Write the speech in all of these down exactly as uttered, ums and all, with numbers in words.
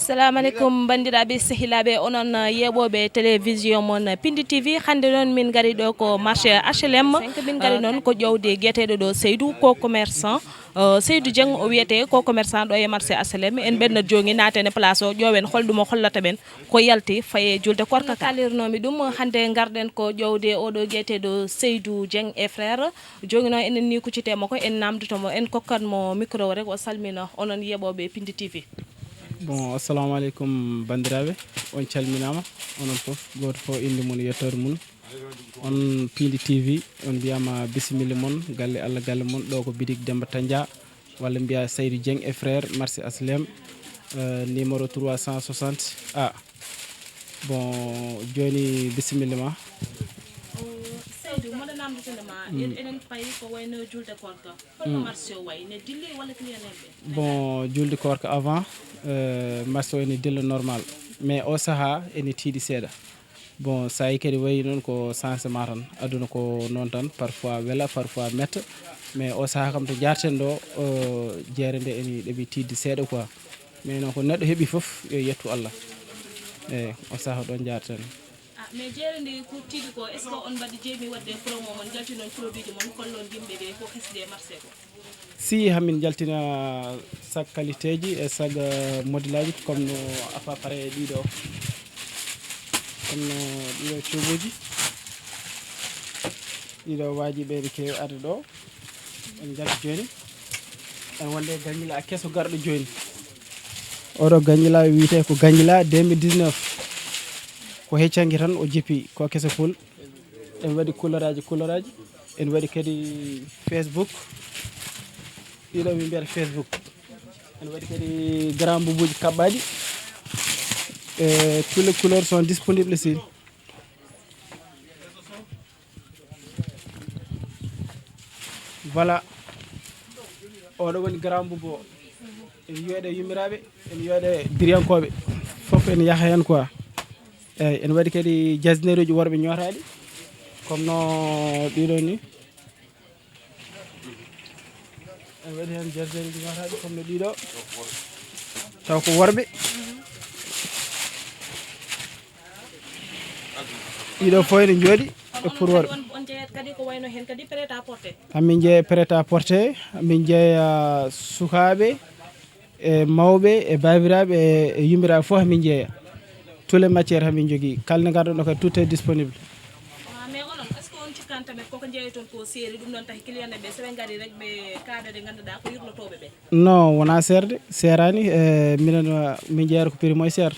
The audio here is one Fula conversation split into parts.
Assalamu aleykum, banndiraaɓe, sehilaaɓe, onon, uh, yeeɓooɓe télévision mon, uh, Pindi T V. Hannde noon min ngari ɗo ko marché H L M. Min ngari noon ko ƴoowde biyeteeɗo ɗo Seydou, ko commerçant. Uh, Seydou Dieng o wiyetee, ko commerçant ɗo e marché H L M. En ɓennat jooni naaten e place o, ƴoowen hol ɗum o hollata ɓen ko yalti faye julde koorka ka. Kaalirnoomi ɗum, hannde ngarɗen ko ƴoowde oɗo biyeteeɗo Seydou Dieng et frère. Jooni noon enen ni kuccitee mo ko en naamndoto mo, en kokkat mo micro o rek o salmina onon yeeɓooɓe Pindi T V. Bon, assalamu aleykum banndiraaɓe, on calminaama, onon fof, gooto fof innde mum e yettoode mum. On Pindi T V, on mbiyaama bisimilla mon, galle Allah, galle mon, ɗo ko bitik Demba Tandia, walla mbiya Seydou Dieng et frère, marché H L M, euh, numéro trois cent soixante A. Bon, jooni bisimilla ma. Seydou, mboɗo naamndotonde ma, en-, enen payi ko wayno julde koorka. Holno marché o wayi? Ne dilli walla client en ɓe? Bon, julde koorka avant, euh, marché o ene dilla normal. Mais o sahaa ene tiiɗi seeɗa. Bon, so tawi kadi wayi noon ko changement tan. Aduna ko noon tan, parfois wela, parfois metta. Mais o sahaa kam to njaarten ɗo, euh, jeere nde ene ɗaɓi tiiɗde seeɗa quoi. Mais noon ko neɗɗo heɓi fof, yo yettu Allah. Eeyi, o sahaa ɗo njaarten. Ah, mais jeere nde ko tiiɗi ko, est-ce que on mbaɗi jeemi waɗde promo mon, njaltinon produit ji mon, kollon yimɓe ɓe ko hesde e marché ko? Si, hamin njaltina sac qualité ji e sac, euh, modèle aji comme no à peu près ɗiɗo. Comme no ɗiɗo cuubuji. Ɗiɗo waaji ɓe ene keewi arde ɗo. En njalti jooni. En wonde e gaññila keso garɗo jooni. Oɗo gaññila wiyetee ko gaññila deux mille dix-neuf. Ko heccanki tan o jippi ko keso pul. En waɗi couleur aji, couleur aji. En waɗi kadi Facebook. Ɗiɗo min mbiyata Facebook. En waɗi kadi grand boubouji kaɓɓaji. Et tous les couleurs sont disponibles ici. Voilà. Oɗo woni grand boubou o. En yiyoɗe yummiraaɓe, en yiyoɗe diriyankooɓe. Fof ene yaha heen quoi. Eeyi, ene waɗi kadi jasneruuji worɓe ñootaaɗi. Comme no ɗiɗo ni. Ene waɗi heen jasneruuji ñootaaɗi comme no ɗiɗo. Taw ko worɓe. Ɗiɗo fof ene njooɗi e pour worɓe. On, on jeeyat kadi ko wayno heen kadi prêt à porter? Amin jeeya prêt à porter, amin jeeya sukaaɓe, e mawɓe, e baabiraaɓe, e, e yummiraaɓe fof amin jeeya. Tous les matières amin njogii. Kala nde ngarɗon ɗo kadi, tout est disponible. Ah, mais onon, est-ce que on cikkan tamit koko jeeyton ko seeri, ɗum ɗon tahi client ɓe, so ɓe ngari rek ɓe kaada ɓe ngannduɗaa ko yurlotooɓe ɓe? Non, wonaa seerde, seeraani. E, minen, uh, min jeeyata ko prix moins cher.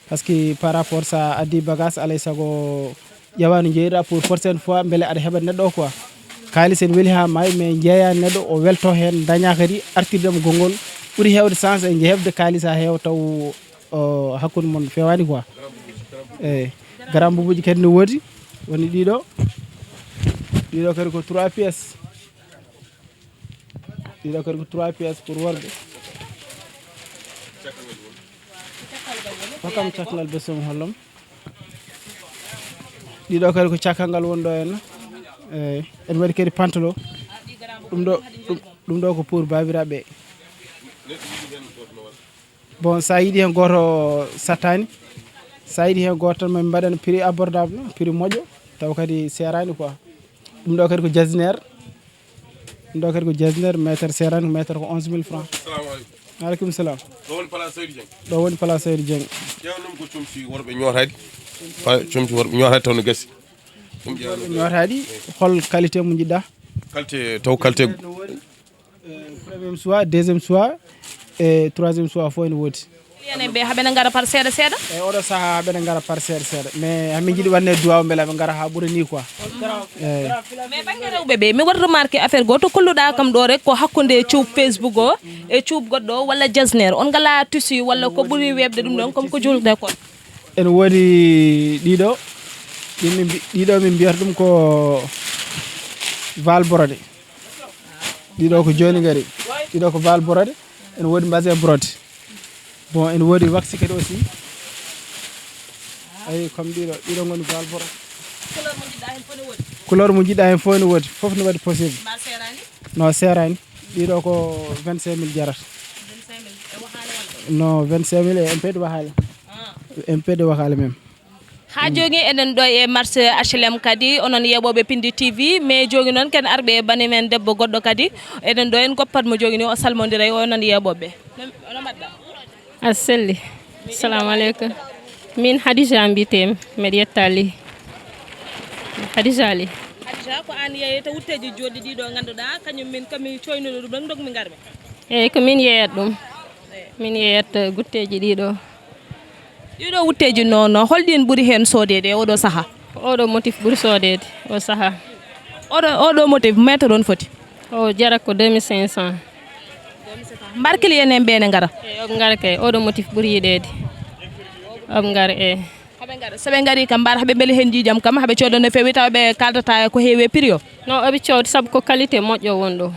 Parce que par rapport so a addi bagage, alay sago ƴeewa no njeeyɗaa pour prochaine fois, mbele aɗa heɓa neɗɗo o quoi. Kaalis ene weli haa maayi, mais njeeya neɗɗo o welto heen, daña kadi artirde mo konngol. Ɓuri heewde chance e heɓde kaalis haa heewa taw, o, hakkunde mon feewaani quoi. Eeyi, grand boubouji kadi ne woodi, woni ɗiɗo. Ɗiɗo kadi ko trois pièces. Ɗiɗo kadi ko trois pièces pour worɓe. Hokkam cakkangal besom hollom. Ɗiɗo kadi ko cakkangal woni ɗo henna. Eeyi, ene waɗi kadi pantalon. Ɗum ɗo, ɗum, ɗum ɗo ko pour baabiraaɓe. Bon, so a yiɗi heen gooto sattaani. So a yiɗi heen gooto tan, min mbaɗan prix abordable, prix moƴƴo, taw kadi seeraani quoi. Ɗum ɗo kadi ko jasner. Ɗum ɗo kadi ko jasner, mètre seeraani, mètre ko onze mille francs. Salamu aleykum. Waaleykum salam. Ɗo woni place Seydou Dieng? Ɗo woni place Seydou Dieng. Ƴeew noon ko comci worɓe ñootaaɗi. Pa-, comci worɓe ñootaaɗi taw no gasi. Ɗum ƴeew noon. Ñootaaɗi, hol qualité mo njiɗɗaa? Qualité, taw qualité. Euh, premier choix, deuxième choix, et troisième choix fof ene woodi. Client en ɓe haɓene ngara par seeɗa seeɗa? E oɗo sahaa haɓene ngara par seeɗa seeɗa. Mais hamin jiɗi wanne duwaw mbele ɓe ngara haa ɓura ni quoi. Eeyi. Mais bannge rewɓe ɓe, mi waɗi remarqué affaire gooto kolluɗaa kam ɗo rek ko hakkunde cuup Facebook o e cuup goɗɗo o walla jasner. On ngalaa tissu walla ko ɓuri weeɓde ɗum ɗon comme ko julde kon? Ene woodi ɗiɗo, ɗin min mbi-, ɗiɗo min mbiyata ɗum ko val brodé. Ɗiɗo ko jooni ngari. Ɗiɗo ko val brodé. Ene woodi mbasin brodé. Bon, ene woodi waxi kadi aussi. Ayi, comme ɗiɗo, ɗiɗo ngoni val brodé. Couleur mo njiɗɗaa heen fof ne woodi? Couleur mo njiɗɗaa heen fof ne woodi. Fof ne waɗi possible. Mba seeraani? No seeraani. Ɗiɗo ko vingt-cinq mille jarata. Vingt-cinq mille. E wahaale walla? Non, vingt-cinq mille et un peu de waxaale. Un peu de waxaale même. Haa jooni eɗen ɗo e marché H L M kadi, onon yeeɓooɓe Pindi T V, mais jooni noon ken arɓe e bani men debbo goɗɗo kadi, eɗen ɗo en goppat mo jooni o salmondira e onon yeeɓooɓe. Ono mbaɗɗa? A selli. Salamu aleykum. Min Hadija mbiyetee-mi, mbeɗa yetta Li. Hadija Li. Hadija, ko aan yeeyata wutteeji jooɗi ɗiɗo ngannduɗaa, kañum min kami coynuɗo ɗum ɗon ndogmi ngarmi. Eeyi, ko min yeeyat ɗum. Min yeeyat, eh, gutteeji ɗiɗo. Ɗiɗo wutteeji noon, hol ɗiin ɓuri heen soodeede e oɗo sahaa? Oɗo motif ɓuri soodeede o sahaa. Oɗo, oɗo motif, meeto ɗoon foti? O jara ko deux mille cinq cents. Mbar client en ɓe ne ngara? Eeyi, oɓe ngara kay. Oɗo motif ɓuri yiɗeede. Oɓe ngara, eeyi. Haɓe ngara. So ɓe ngari kam, mbar haɓe mbeli heen njiijam kam, haɓe cooda no feewi, tawa ɓe kaaldata ko heewi e prix o? Non, oɓe cooda sabu ko qualité moƴƴo won ɗo.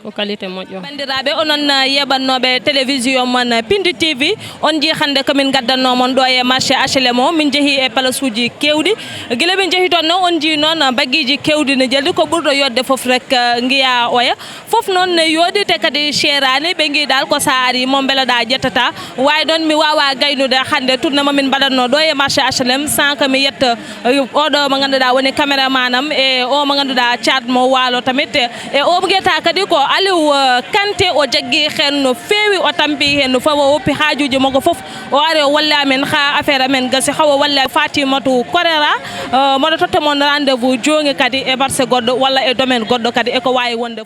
Ko qualité moƴƴo. Banndiraaɓe, onon, uh, yeeɓannooɓe télévision mon, uh, Pindi T V, on njii hannde ko min ngaddannoo mon ɗo e marché H L M o, min njehi e palasuuji keewɗi. Gila min njehi toon noon, on njii noon, uh, baggiiji keewɗi ne njali, ko ɓurɗo yooɗde fof rek, uh, ngiyaa oya. Fof noon ne yooɗi, te kadi seeraani, ɓe ngi dal ko so a arii mo mbelaɗaa ƴettataa. Waawi noon mi waawaa gaynude hannde tournée mo min mbaɗatnoo ɗo e marché H L M, sans que mi yetta, uh, oɗo mo ngannduɗaa woni caméraman am, e o mo ngannduɗaa caat mo waalo tamit. E o mo ngiyata kadi ko Aliou, uh, Kanté, o jaggi heen no feewi, o tampi heen no feewi, o woppi haajuuji makko fof. O ari o walli amen haa affaire amen gasi, haa o walli Fatimatu Korera, uh, mboɗo totta mon rendez-vous jooni kadi e marché goɗɗo walla e domaine goɗɗo kadi e ko waawi wonde.